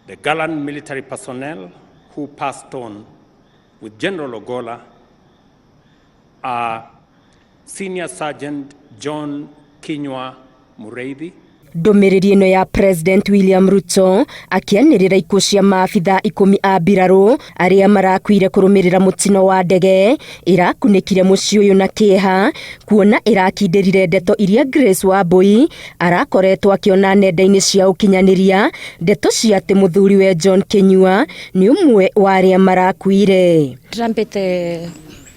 The gallant military personnel who passed on with General Ogolla are Senior Sergeant John Kinyua Mureithi, Ndũmĩrĩri ĩno ya President William Ruto akĩanĩrĩra ikuũ cia maabitha 10 a mbirarũ arĩa marakuire kũrũmĩrĩra mũtino wa ndege ĩrakunĩkire mũciĩ ũyũ na kĩeha, kuona ĩrakindĩrire ndeto iria Grace Wambui arakoretwo akĩona nenda-inĩ cia ũkinyanĩria, ndeto cia atĩ mũthuriwe John Kinyua nĩ ũmwe wa arĩa marakuire. Ndĩrambĩte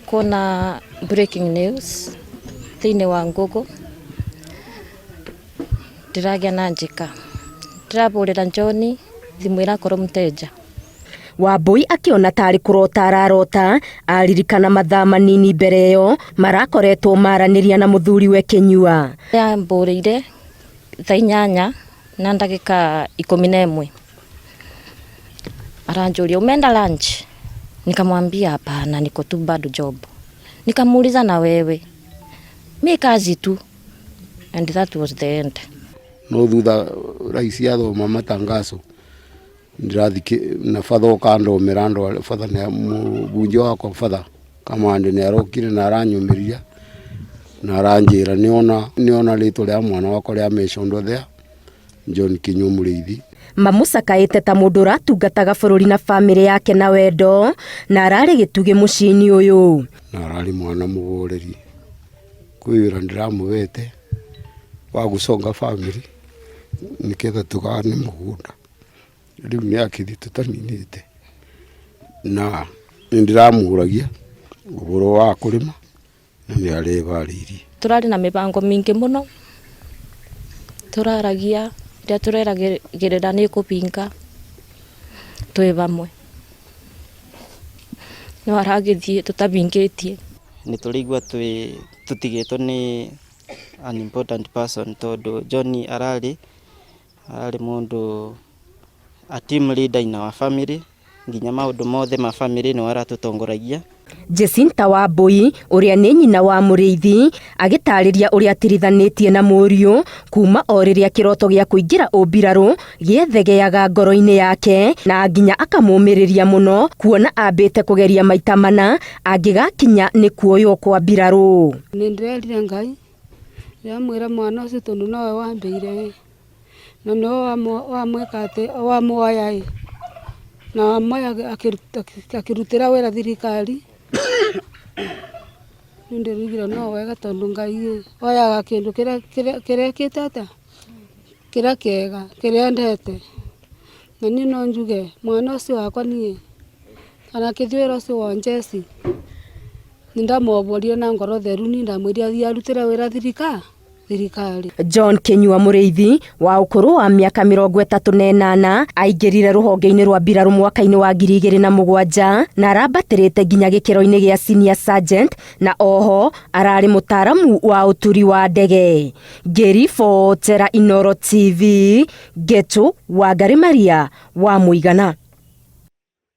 kuona breaking news thĩinĩ wa Google, ndĩragĩa na njĩka ndĩrabũrĩra John thimũ ĩrakorwo mteja. Wambui akĩona tarĩ kũrota ararota, aririkana mathaa manini mbere ĩyo marakoretwo maranĩria na mũthuriwe Kinyua. Yambũrĩire thaa 8:11, aranjũria, "Umeenda lunch?" Nikamwambia, "Hapana, niko tu bado job." Nikamuuliza, "Na wewe?" "Mi kazi tu." And that was the end. No thutha raisi athoma matangazo ndirathi na fatha ũkandomera andũ, fatha nĩ mũbunjia wakwa, fatha Kamande, nĩ arokire na aranyũmĩria na aranjĩra nĩona nĩona rĩtwa rĩa mwana wakwa rĩa mentioned there, John Kinyua Mũrĩithi. Mamũcakaĩte ta mũndũ ũratungataga bũrũri na bamĩrĩ yake na wendo, na ararĩ gĩtugĩ mũciĩ-inĩ ũyũ. Na ararĩ mwana mũhoreri, kwĩ wĩra ndĩramũhete wa gũconga bamĩrĩ nĩgetha tũgane mũgũnda, rĩu nĩ akĩthiĩ tũtaninĩte, na nĩ ndĩramũragia ũhoro wa kũrĩma na nĩ arebarĩirie. Tũrarĩ na mĩbango mĩingĩ mũno tũraragia, ĩrĩa tũreragĩrĩra nĩ kũbinga twĩ vamwe, no aragĩthiĩ tũtabingĩtie. Nĩ tũraigua twĩ tũtigĩtwo nĩ an important person, tondũ John ararĩ mũndũ a team leader in our family, nginya maũndũ mothe ma family nĩwe aratũtongoragia. Jacinta Wambui ũrĩa nĩ nyina wa Mũrĩithi agĩtarĩria ũrĩa atirithanĩtie na mũriũ kuma o rĩrĩa kĩroto gĩa kũingĩra ũmbirarũ gĩethegeaga ngoro-inĩ yake, na nginya akamũmĩrĩria mũno kuona ambĩte kũgeria maita mana angĩgakinya nĩ kuoywo kwa mbirarũ. Nĩ ndĩrerire Ngai, ndĩramwĩra mwana ũcio tondũ nowe wambĩire na nowe wamwĩka atĩ wamuoya ĩ na wamuoya akĩrutĩra wĩra thirikari. Nĩ ndĩraugire no wega tondũ Ngai oyaga kĩndũ kĩrĩa kĩrekĩte atĩa, kĩrĩa kĩega, kĩrĩa endete. Na niĩ no njuge mwana ũcio wakwa niĩ ona akĩthiĩ wĩra ũcio wa njeci nĩ ndamwoborire na ngoro theru, niĩ ndamwĩrire athiĩ arutĩre wĩra thirikari. John Kinyua Mũrĩithi wa ũkũrũ wa mĩaka 38 aingĩrire rũhonge-inĩ rwa mbirarũ mwaka-inĩ wa 2007 na arambatĩrĩte nginya gĩkĩro-inĩ gĩa senior sergeant, na oho ararĩ mũtaaramu wa ũturi wa ndege. Ngĩribotera Inooro TV, Ngetu Wangari Maria wa Mũigana.